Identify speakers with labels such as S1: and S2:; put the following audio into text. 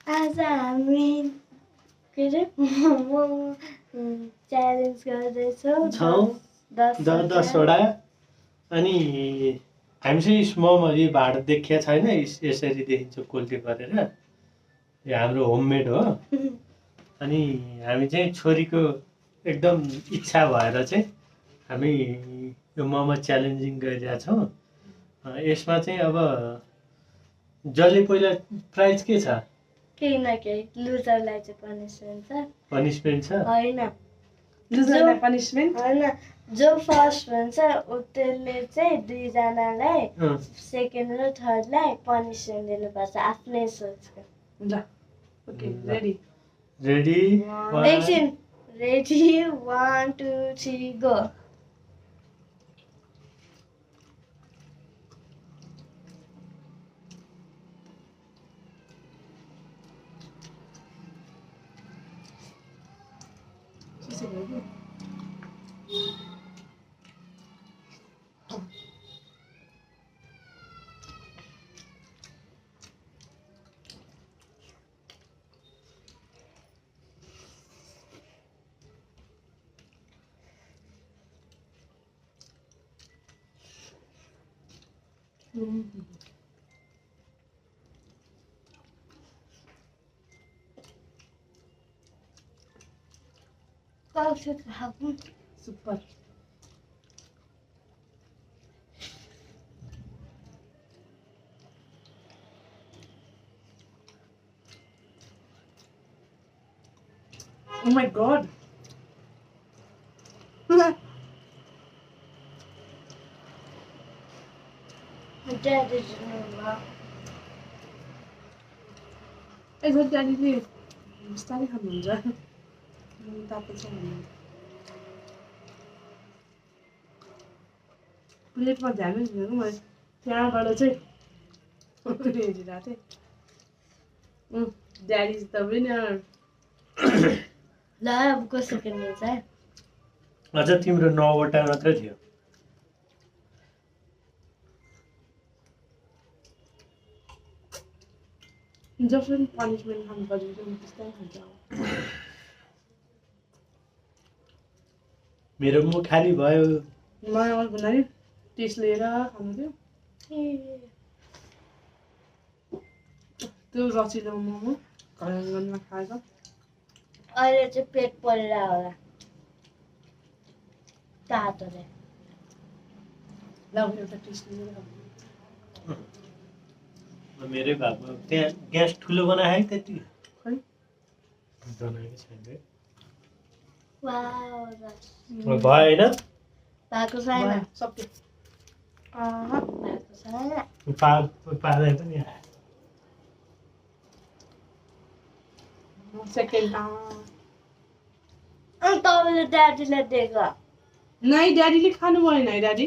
S1: आज हामी के अरे मोमो च्यालेन्ज गर्दैछौँ
S2: 10वटा अनि हामी चाहिँ मोमो यो भाँडा देखिया छैन यसरी देखिन्छ कोल्टी गरेर यो हाम्रो होममेड हो अनि हामी चाहिँ छोरीको एकदम इच्छा भएर चाहिँ हामी यो मोमो च्यालेन्जिङ गरिरहेका छौँ यसमा चाहिँ अब जसले पहिला प्राइज के छ
S1: केही न केही लुजरलाई चाहिँ
S2: पनिसमेन्ट छ
S1: होइन
S3: लुजरलाई पनिसमेन्ट
S1: होइन जो फर्स्ट हुन्छ त्यसले चाहिँ दुईजनालाई सेकेन्ड र थर्डलाई पनिसमेन्ट दिनुपर्छ आफ्नै सोचको
S3: ल ओके रेडी
S1: एकछिन ready 1 2 3 go
S3: super Oh my god.
S1: Dad is normal.
S3: यसो ड्याडीले बिस्तारै खानुहुन्छ तातो छ भन्नु प्लेटमा ध्यानै दिनु मैले त्यहाँबाट चाहिँ हेरिरहेको थिएँ ड्याडी इज द विनर
S1: ल अब को सेकेन्ड हुन्छ
S2: अझ तिम्रो 9वटा मात्रै थियो
S3: जसले पनिसमेन्ट खानु पर्यो त्यस्तै खान्छ
S2: मेरो मुख खाली भयो
S3: मलाई अरू भन्दाखेरि टेस्ट लिएर खानु थियो त्यो रचिलो मोमो घरमा खाएको
S1: अहिले चाहिँ पेट परेर होला तातोले
S3: ल एउटा टेस्ट लिएर खानु
S2: मेरै भागमा त्यहाँ ग्यास ठुलो बनाए त्यति
S3: खै
S2: बनाएको छैन
S1: वाउ
S2: भयो होइन
S1: भएको छैन
S3: सक्यो
S1: भएको छैन
S2: पार्दै पनि
S3: सेकेन्ड
S1: अनि तपाईँले ड्याडीलाई दिएको
S3: नै ड्याडीले खानु भएन है ड्याडी